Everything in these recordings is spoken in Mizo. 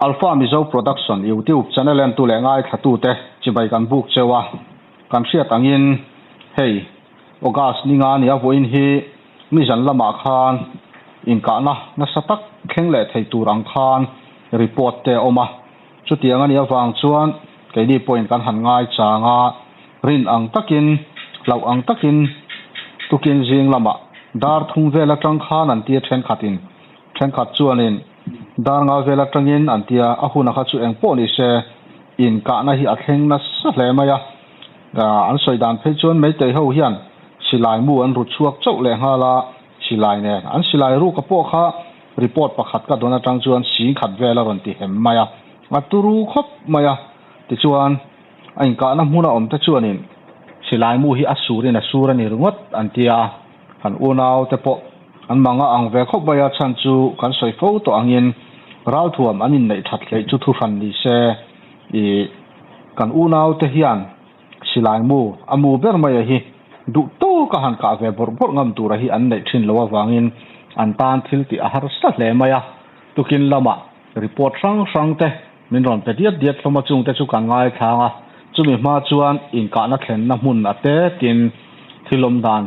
Alpha Mizo Production YouTube channel entu leh ngaithlatute chibai kan buk cheu a, kan hriat angin hei August ni nga nia vawiin hi nizan lamah khan inkahna nasa tak thleng leh thei tur ang khan report te a awm a, chutiang a nih avang chuan keini pawhin kan han ngaichang a, rin ang takin, hlauh ang takin tukin zing lamah dar thum vel atang khan an tia thenkhatin thenkhat chuanin dar nga vel atangin an tia a huna kha chu eng pawh ni se inkahna hi a thleng nasa hle mai a. An sawi dan phei chuan Meitei ho hian silai mu an ru chhuak chauh leh nghal a, silai nen an silai ruka pawh kha report pakhat ka dawn atang chuan sing khat vel a rawn ti hem mai a, a turu khawp mai a. Tichuan a inkahna hmuna awm te chuanin silai mu hi a surin a sur a ni ringawt an ti a, kan unau te pawh an manga ang ve khawp mai a, chhan chu kan sawi fo tawh angin ralthuam an inneih that hleih chu thuhran ni se. Ih, kan unaute hian silai mu, a mu ber mai a hi duh tawk a han kah ve bawrh bawrh ngam tura hi an neih thin loh avangin an tan thil tih a harsa hle mai a. Tukin lamah report hrang hrang te min rawn pe diat diat hlawm a, chungte chu kan ngaithlang a. Chumi hma chuan inkahna thlenna hmun a te tin thil awm dan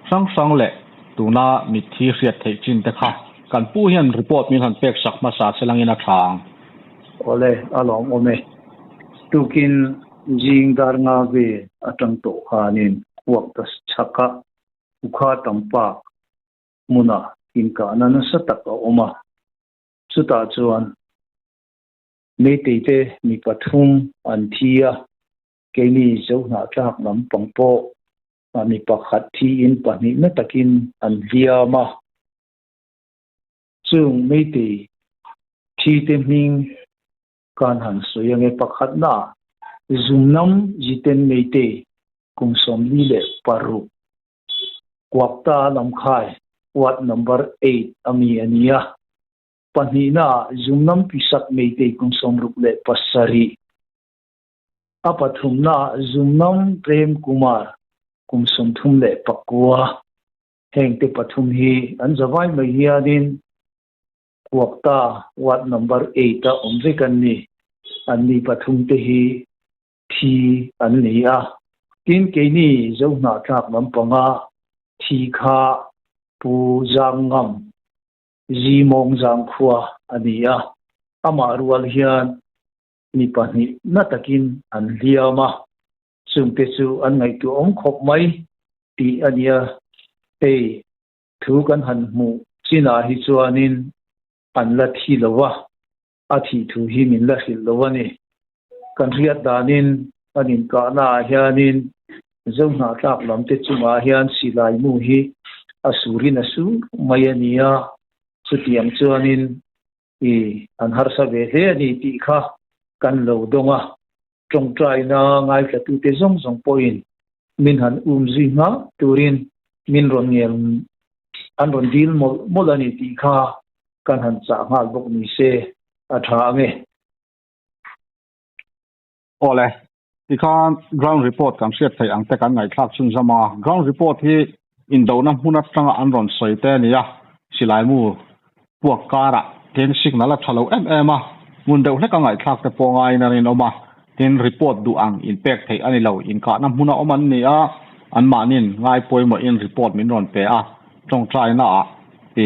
hrang hrang leh tuna mitthi hriat theih chin te kha kan pu hian report min han pek sak hmasa se langin a tha ang. Awle, a lawmawm e. Tukin zing dar nga ve atang tawh khanin kuak ta chhak a, Ukha Tampak hmuna inkahna nasa tak a awm a. Chutah chuan Meitei te mi pathum an thi a, keini Zohnahtlak lampang pawh mi pakhat thiin pahnihna takin an hliam a. Chung Meitei thite hming kan han sawi ange pakhatna Zumnam Jiten Meitei kum 46 Kuakta Lamkhai Ward Number 8 a mi a ni a. Pahnihna Zumnam Pisak Meitei kum 67. A pathumna Zumnam Prem Kumar kum 39. Hengte pathum hi an zavai mai hianin Kuakta Ward Number 8 a awm vek an ni. Anni pathum te hi thi an ni a. Tin, keini Zohnahthlak lampanga thi kha Pu Zangngam, Zimawng Zangkhua a ni a. Amah rual hian mi pahnih na takin an hliam a. Chungte chu an ngaihtuah awm khawp mai tih a nia. Hei thu kan han hmuh chinah hi chuanin an la thi lo va, a thih thu hi min la hrilh lo a ni. Kan hriat danin an inkahnaah hianin Zohnahtlak lamte chungah hian silai mu hi a surin a sur mai a ni a, chutiang chuanin i an harsa ve hle a ni tih kha kan lo dawng a. Tawngtaina ngaithlatute zawng zawng pawhin min han um zui hma turin min rawn ngel an rawn dil mawlh mawlh a ni tih kha kan han chah nghal bawk ni se a tha ang e. Awle, tikhan ground report kan hriat theih ang te kan ngaihthlak chhunzam a, ground report hi indona hmun atanga an rawn sawi te a ni a, silai mu Puak karah tin signal a tha lo em em a, hmun deuh hleka ngaihthlak te pawh ngaiin a rinawm a, tin report duh ang inpek theih a ni lo, inkahna hmuna awm an ni a, anmahniin ngai pawimawhin report min rawn pe a, tawngtaina ah i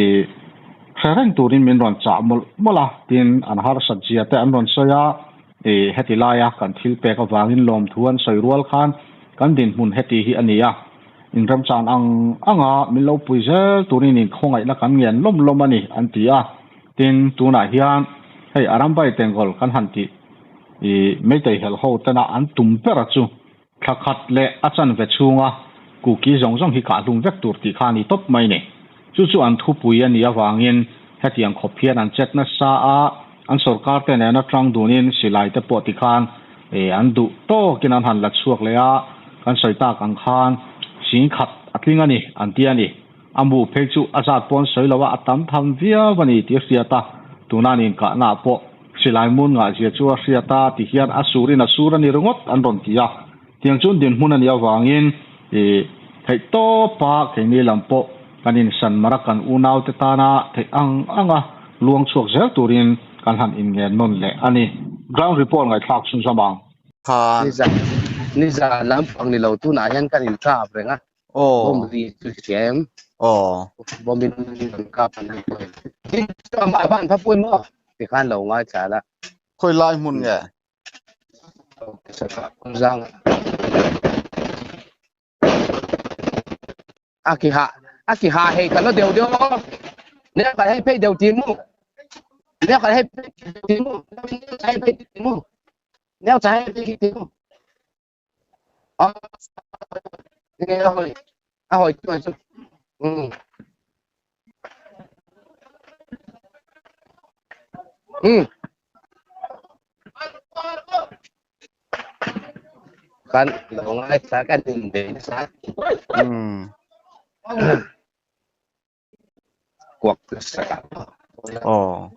hre reng turin min rawn chah mawlh mawlh a, tin an harsat zia te an rawn sawi a, i heti laia kan thil pek avangin lawmthu an sawi rual khan kan dinhmun heti hi a ni a. Inremchan ang anga min lo pui zel turin inkhawngaihna kan ngen lawm lawm a ni, an ti a. Tin, tunah hian hei Arambai Tengol kan han tih i Meitei helh ho tena an tum ber chu thla khat leh a chanve chhunga Kuki zawng zawng hi kahhlum vek tur tih kha a ni tawp mai ni. Chu chu an thupui a nih avangin hetiang khawp hian an chet nasa a, an sorkar te nena tang dunin silai te pawh tikhan an duh tawkin an han la chhuak leh a, kan sawi tak ang khan sing khat a tling a ni an ti a ni. A mu phei chu a zat pawh an sawi lo a, a tam tham viau a ni tih a hriat a, tuna an inkahna ah pawh silai mun ngah zia chu a hriat a ti hian a surin a sur a ni ringawt an rawn ti a. Tiang chuan dinhmun a nih avangin ih theih tawpa keini lam pawh kan insan mar a, kan unaute tana theih ang anga luang chhuak zel turin. kan han inngen nawn leh a ni. Ground report ngaihthlak chhunzawm ang. Khan. Nizan nizan lampang ni lo tunah hian kan inkap reng a, bomb ri chu hria em? Bomb in an kap an han pawh em? Tin chu amah van pha pui maw? Tikhan lo ngaithla la. Khawi lai hmun nge? Zang a ki ha a ki ha hei kan lo deuh deuh ne kan hei phei deuh ti mu ne kan hei phei deuh ti mu ne kan hei phei ti mu ne kan hei phei ti mu a ne a hoi a hoi tu chu um um Kan lo ngaithla kan inbe nasa. Mm. Kuak nasa. Oh.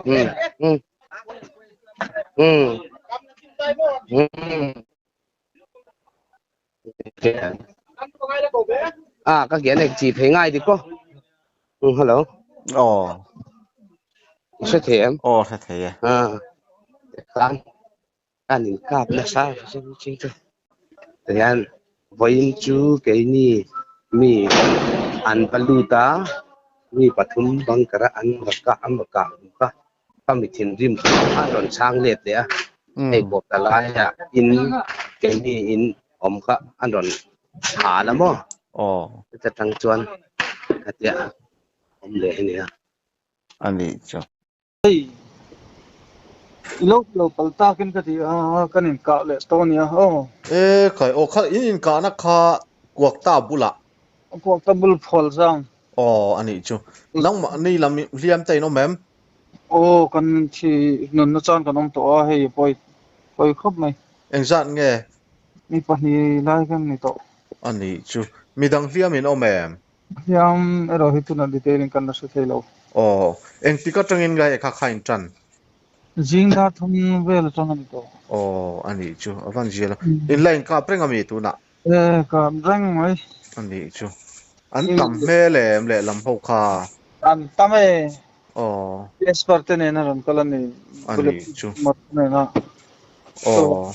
Mm. Mm. Mm. Mm. À, các ghế này chỉ thấy ngay thì có. Ừ, hello. Aw. Hre thei em? Aw, hre thei e. À, kan kan in kap nasa ching chu. Tihian vawiin chu keini mi an va lut a, mi pathum bunker a an va kah an va kah bawk a, ka mi thinrim kha a rawn chhang let leh a, hei kawta laia in keini in awm kha an rawn hal a maw? Aw. Chuta tang chuan khatia awm leh a nia. A nih chu. Hei i lo lo pal takin ka ti a, kan inkah leh tawh a nia aw. E khai aw kha in inkahna kha kuakta bulah. Kuakta bul phual zang. Aw a nih chu. Nangmah ni lam hliam te in awm em? Aw kan thi nunna chuan kan awm tawh a, hei pawi pawi khawp mai. Engzat nge? Mi pahnih lai kan ni tawh. A nih chu. Midang hliam in awm em? Hliam erawh hi tunah detail in kan la hre thei lo. Aw, engtik atangin nge kha kha in tan? Zing dar thum vel atang a ni tawh. Aw, a nih chu. A van zial a. In la inkap reng a mi tunah? E, kap reng mai. A nih chu. An tam hmel em lehlam ho kha? An tam e. Aw. Esper te nen a rawn kal a ni. A nih chu. Motor nena. Aw.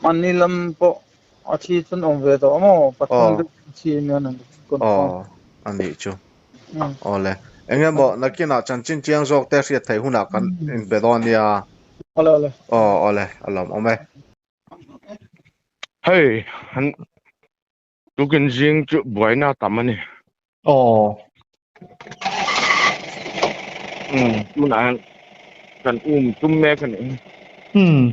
Mahni lam pawh a thi chuan awm ve tawh maw? Pathum deuh thi a nia nan confirm. Aw, a nih chu. Awle. Eng emaw nakinah chanchin chiang zawk te hriat theih hunah kan inbe dawn nia. Awle awle. Aw awle, a lawmawm e. Hei, han tukin zing chu buaina a tam a ni. Aw. Umm, tunah hian kan um tum mek a ni. Umm.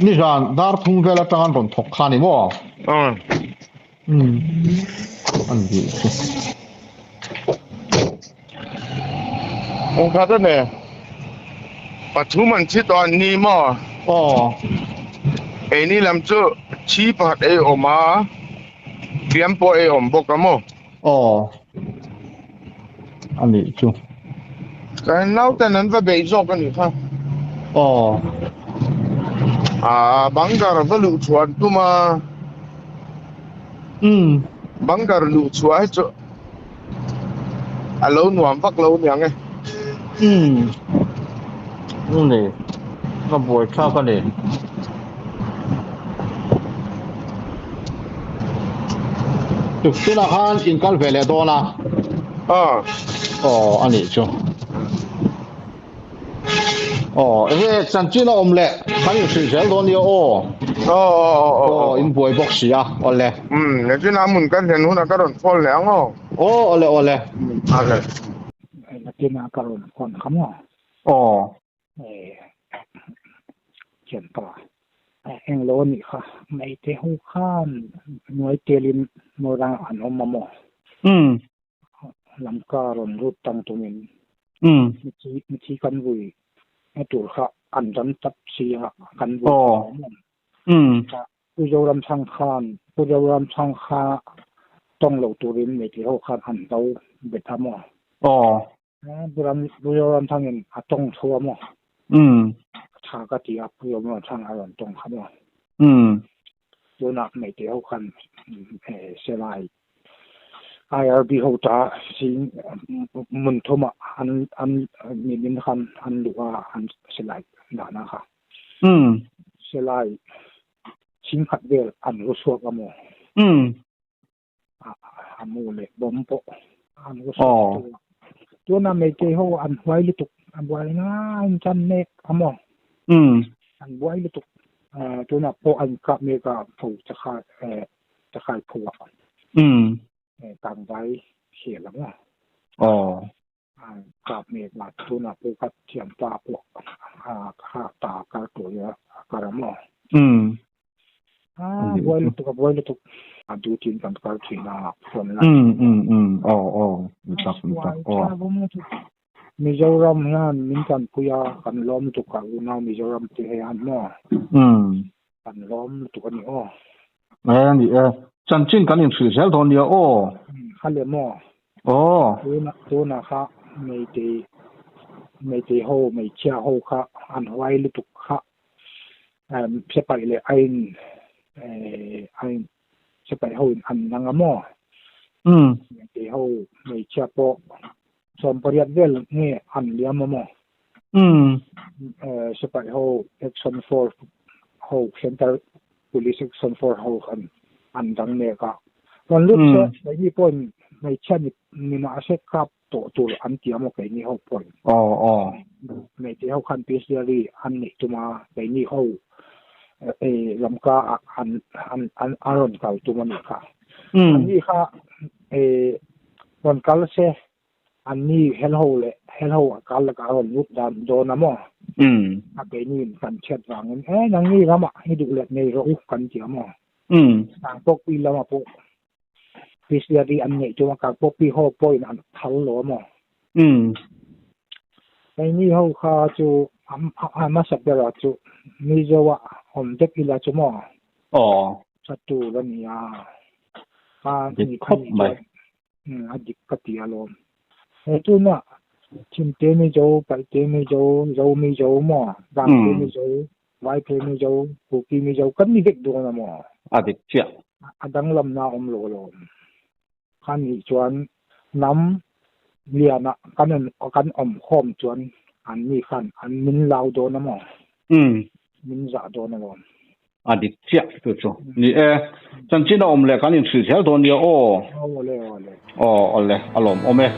Nizan dar thum vel atang an rawn thawk kha a ni maw? Aw. Umm. An bih chu. Eng khat a ni? Pathum an thi tawh an ni maw? Aw. Eini lam chu thi pakhat ei awm a. Fiam pawh ei awm bawk a maw? Aw. A nih chu. Kan nauten an va beih zawk a nih kha. Aw. Ah, bunker va luh chhuah an tum a. Umm. Bunker luh chhuah hi chu a lo nuam vak lo aniang e. Umm. Ni. A buai thlak a ni. Tuktinah khan in kal ve leh dawn a. Aw. Aw a nih chu. Aw enge chanchin a awm leh kan inhrilh zel dawn nia aw. Aw aw aw aw in buai bawk si a awle. Umm nachin a hmun kan thlen hunah ka rawn call leh ang aw. Aw awle awle. Awle. Nachinah ka rawn phone kha maw? Aw. Eh, thianpa. Eng lo anih kha, Meite ho khan hnuai telin Morang an awm a maw? Lamka rawn lut tang tumin mithi kan vui na tur kha an ram tap si a, kan vui ta lo maw? Pu Zoramthang khan Pu Zoramthang kha tawng lo turin Meite ho khan an do bet a maw? Pu Zoramthangin a tawng tho a maw? Tha ka ti a, Pu Zoramthang a rawn tawng kha maw? Tunah Meite ho khan Selai IRB ho ta zing hmun thumah an an nimin khan an luh a an silai dahna kha. Silai chhingkhat vel an ru chhuak a maw? A mu leh bawm pawh an ru chhuak a. Tuna Meitei ho an huai lutuk a buai ngai in chan mek a maw? An buai lutuk tunah pawh an kap mek a pho chakha Chakai phuah kangvai hel ang a. Kap mek a tunah pawh ka thiampa pawh kha ta kar tur a kar a maw. Buai lutuk a buai lutuk a duty in kan kal thin a phone la. Mizoram hian min tanpui a kan lawm lutuk a unau Mizoram te hian maw. Kan lawm lutuk a ni aw. E ni e. Chanchin kan inhrilh zel dawn nia aw. Kha le maw. Aw. Tuna tuna kha meitei meitei ho hmeichhia ho kha an huai lutuk kha sipai leh a in a in sipai ho in an nang a maw. Meitei ho hmeichhia pawh 18 vel nge an liam a maw. Sipai ho action force ho center police action force ho khan an dang mek a. Rawn lut se keini pawhin hmeichhia ni ni mahse kap tawh tur an ti a maw keini ho pawhin. Hmeichhe ho khan PCRE an neih tum a keini ho lamka ah an an an a rawn kal tum a nih kha. Anni kha rawn kal se Anni helho leh helho a kal lakah a rawn lut dan dawn a maw? A keini in kan chhiat vangin e nangni ramah hi duh leh nei rawh u kan ti a maw? Kangpawkpi lamah pawh Kristiani an neih chuan Kangpawkpi ho pawhin an phal lo a maw? Keini ho kha chu a hmasa berah chu Mizo ah awm vek ila chu maw? Tha tur a ni a. Dik khawp mai. A dik ka ti alawm. He tuna Chhimte Mizo, Paihte Mizo, Zo Mizo maw, Vangte Mizo, Vaiphe Mizo, Kuki Mizo kan ni vek dawn a maw? A dik chiah. A danglamna a awm lo alawm. Kha nih chuan hnam liana kan kan awm khawm chuan an ni khan an min lau dawn a maw? Min zah dawn alawm. A dik chiah chu chu. Ni e, chanchin a awm leh kan inhrilh zel dawn nia aw. Awle awle. Aw awle, a lawmawm e.